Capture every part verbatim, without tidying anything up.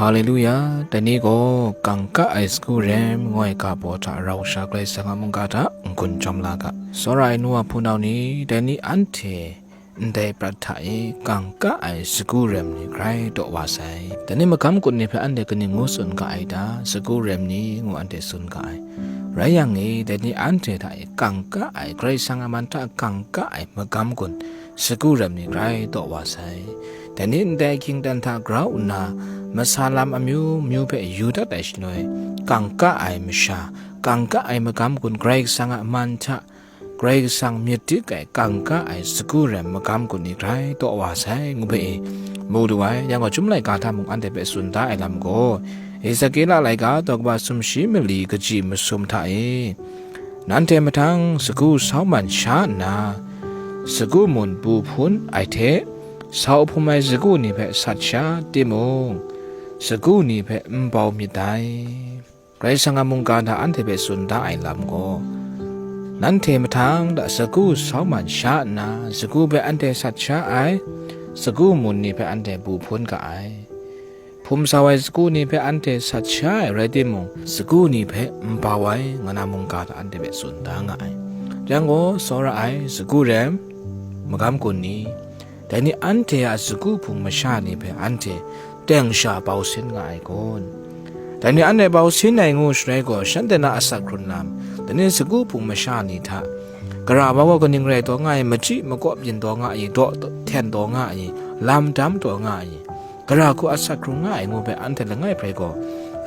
Haleluya! Dai ni gaw kangka ai sagu rem ngoi ga baw hta rau sha Karai Kasang a mungga hta n-gun jawm la ga. Tsawra ai nu wa hpunau ni, dai ni anhte ndai prat hta e kangka ai sagu rem ni grai taw wa sai. Dai ni magam gun ni hpe anhte kaning ngu tsun ga ai ta? Sagu rem ni ngu anhte tsun ga ai. Rai yang e, dai ni anhte hta e kangka ai, Karai Kasang a man hta kangka ai magam gun, sagu rem ni grai taw wa sai. Dai ni ndai hkying dan hta grau nna, masa lam amyu myu hpe yu dat ai shaloi, kangka ai masha, kangka ai magam gun, Karai Kasang a man hta, Karai Kasang myit dik ai kangka ai sagu rem magam gun ni grai taw wa sai, ngu hpe e mu lu ai. Yang gaw, Chyum laika hta mung anhte hpe tsun da ai lam gaw, Ezekiela laika daw kaba sumshi mali kaji masum hta e, nanhte mahtang sagu sau man sha nna, sagu mun bu hpun ai hte, sau hpum ai sagu ni hpe sat sha timung, sagu ni hpe n bau myit dai. Karai Kasang a mungga hta anhte hpe tsun da ai lam gaw, nanhte mahtang hta sagu sau man sha nna, sagu hpe anhte sat sha ai, sagu mun ni hpe anhte bu hpun ga ai. Hpum sau ai sagu ni hpe anhte sat sha ai rai timung, sagu ni hpe n bau ai, nga na mungga hta anhte hpe tsun da nga ai. Yang gaw, tsawra ai sagu rem, magam gun ni, dai ni anhte a sagu hpung masha ni hpe anhte teng sha bau sin nga ai kun? Dai ni anhte bau sin ai ngu sharai gaw, shanhte na asak hkrun lam, dai ni sagu hpung masha ni hta, gara wa gaw kaning rai taw nga ai, machyi makaw byin taw nga ai, daw hten taw nga ai, lam dam taw nga ai, gara hku asak hkrung nga ai ngu hpe anhte langai hpe gaw,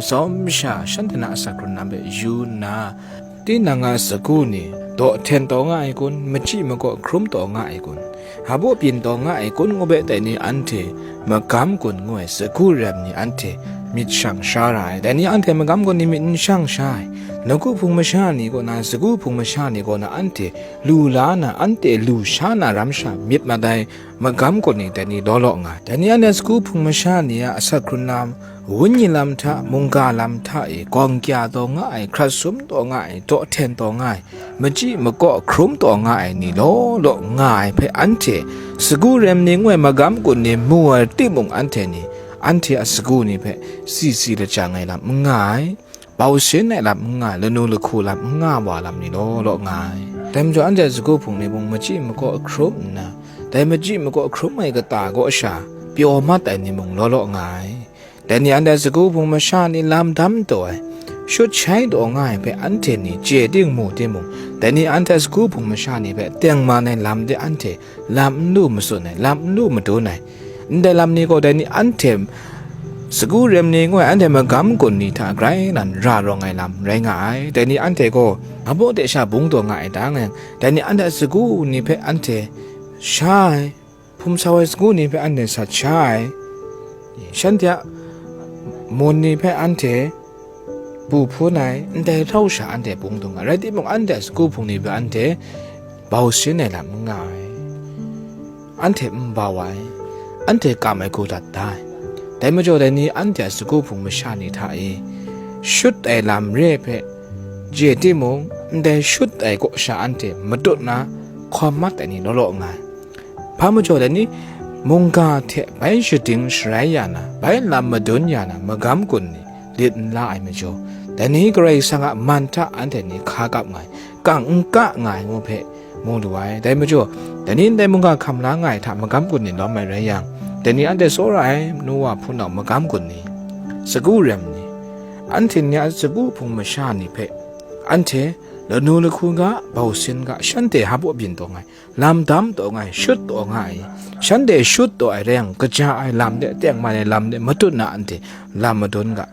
atsawm sha shanhte na asak hkrun lam hpe yu nna, tinang a sagu ni, daw hten taw nga ai kun, machyi makaw hkrum taw nga ai kun, hpabaw byin taw nga ai kun ngu hpe dai ni anhte magam gun ngu ai sagu rem ni anhte myit shang sha ra ai. Dai ni anhte magam gun ni myit n shang sha ai. Nawku hpung masha ni kaw na, sagu hpung masha ni kaw na anhte lu la na, anhte lu sha na ram sha myit mat ai. Magam gun ni dai ni law law nga ai. Dai ni anhte sagu hpung masha ni a asak hkrun lam, wenyi lam hta, mungga lam hta e gawng kya taw nga ai, hkrat sum taw nga ai, daw hten taw nga ai, machyi makaw hkrum taw nga ai ni law law nga ai hpe, anhte sagu rem ni ngu ai magam gun ni mu ai timung, anhte ni, anhte a sagu ni hpe si si lajang ai lam n nga ai. Bau sin ai lam n nga ai, lanu lahku lam n nga wa lam ni law law nga ai. Dai majaw, anhte a sagu hpung ni mung machyi makaw hkrum nna, dai machyi makaw hkrum ai kata kaw sha pyaw mat ai ni mung law law nga ai. Dai ni anhte a sagu hpung masha ni lam dam taw ai, shut shai taw nga ai hpe anhte ni chye ting mu timung, dai ni anhte a sagu hpung masha ni hpe tengman ai lam de anhte lam n lu matsun ai, lam n lu madun ai. Ndai lam ni gaw, dai ni anhte sagu rem ni ngu ai, anhte magam gun ni hta grai nan ra rawng ai lam rai nga ai. Dai ni anhte gaw hpabaw de sha bung taw nga ai ta nga yang, dai ni anhte a sagu ni hpe anhte sha ai, hpum sau ai sagu ni hpe anhte sat sha ai, shanhte a mun ni hpe anhte bu hpun ai, ndai rau sha anhte bung dung ai, rai timung, anhte a sagu hpung ni hpe anhte bau sin ai lam n nga ai, anhte n bau ai, anhte kam ai hku dat da ai. Dai majaw, dai ni anhte a sagu hpung masha ni hta e shut ai lam re ai hpe chye timung, ndai shut ai kaw sha anhte matut na hkawm mat ai ni law law nga ai. Hpa majaw, dai ni mungga hte bai shading sharai ya na, bai lam madun ya na magam gun ni lit n la ai majaw, dai ni Karai Kasang a man hta anhte ni hka kap nga ai, kang n ka nga ai ngu hpe mu lu ai. Dai majaw, dai ni ndai mungga hkam la nga ai hta magam gun ni lawm ai rai yang, dai ni anhte tsawra ai nu wa hpunau magam gun ni, sagu rem ni, anhte ni a sagu hpung masha ni hpe anhte lanu lahku ga, bau sin ga, shanhte hpabaw byin taw nga ai, lam dam taw nga ai, shut taw nga ai, shanhte shut taw ai rai yang, kaja ai lam de, tengman ai lam de matut na anhte lam madun ga.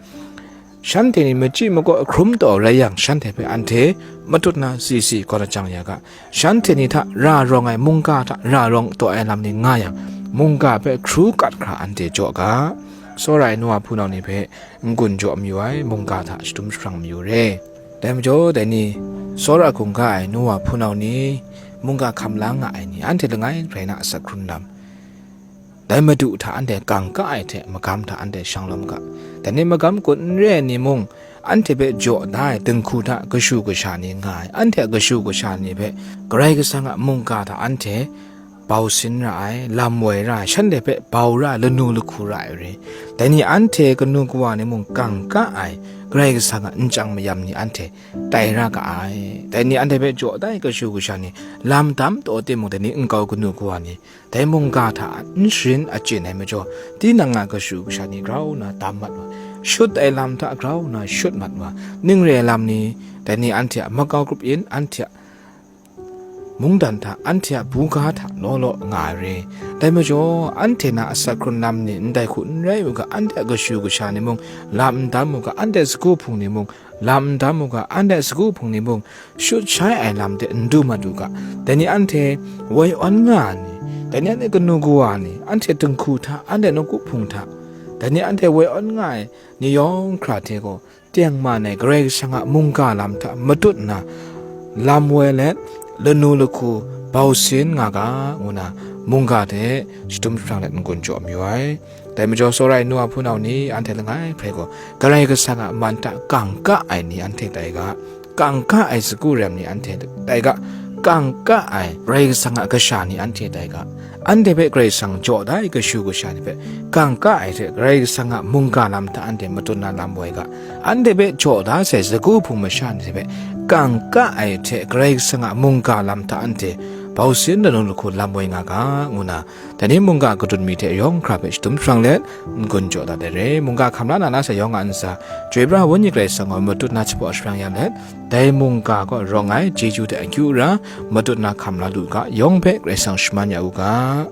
Shanhte ni machyi makaw hkrum taw rai yang, shanhte hpe anhte matut na si si gaw lajang ya ga. Shanhte ni hta ra rawng ai, mungga hta ra rawng taw ai lam ni nga yang, mungga hpe hkru kat hkra anhte jaw ga. Tsawra ai nu wa hpunau ni hpe n-gun jaw mayu ai, mungga hta shadum jahprang mayu re. Dai majaw, dai ni tsawra hkungga ai nu wa hpunau ni, mungga hkam la nga ai ni, anhte langai rai na asak hkrun lam, dai Madu hta anhte kangka ai hte magam hta anhte shanglawm ga. Dai ni magam gun n re ai ni mung, anhte hpe jaw da ai dinghku hta kashu kasha ni nga ai, anhte a kashu kasha ni hpe Karai Kasang a mungga hta anhte bau sin ra ai, lam woi ra ai, shanhte hpe bau ra ai, lanu lahku ra ai re. Dai ni anhte kanu kawa ni mung kangka ai, Karai Kasang a nchyang mayam ni anhte tai ra ga ai. Dai ni anhte hpe jaw dai kashu kasha ni, lam dam taw timung, dai ni nkau kanu kawa ni, dai mungga hta n sharin achyin ai majaw, tinang a kashu kasha ni grau nna tam mat wa, shut ai lam hta grau nna shut mat wa, ning re ai lam ni, dai ni anhte a makau grup yin, anhte a mungdan hta, anhte a buga hta law law nga ai re. Dai majaw, anhte na asak hkrun lam ni ndai hku n rai u ga, anhte a kashu kasha ni mung lam n dam u ga, anhte sagu hpung ni mung lam n dam u ga, anhte sagu hpung ni mung shut shai ai lam de n du mat u ga. Dai ni anhte woi awn nga ai ni, dai ni anhte kanu kawa ni, anhte dinghku hta, anhte nawku hpung hta, dai ni anhte woi awn nga ai ni yawng hkra hte gaw, tengman ai Karai Kasang a mungga lam hta matut nna, lam woi let, lanu lahku bau sin nga ga, ngu na mungga hte shadum jahprang let n-gun jaw mayu ai. Dai majaw, tsawra ai nu a hpunau ni, anhte langai hpe gaw Karai Kasang a man hta kangka ai ni anhte tai ga, kangka ai sagu rem ni anhte tai ga, kangka ai Karai Kasang a kasha ni anhte tai ga, anhte hpe Karai Kasang jaw da ai kashu kasha ni hpe, kangka ai hte Karai Kasang a mungga lam hta anhte matut na lam woi ga, anhte hpe jaw da sai sagu hpung masha ni hpe, kangka ai hte Karai Kasang a mungga lam hta anhte bau sin lanu lahku lam woi nga ga, ngu na, dai ni mungga kadun mi hte yawng hkra hpe shadum jahprang let, n-gun jaw dat ai re. Mungga hkam la na na sai yawng a ntsa, Chyoi pra Wenyi Karai Kasang gaw matut na shapraw sharang ya let, dai mungga kaw rawng ai chyeju hte akyu ra, matut na hkam la lu ga, yawng hpe Karai Kasang shaman ya u ga.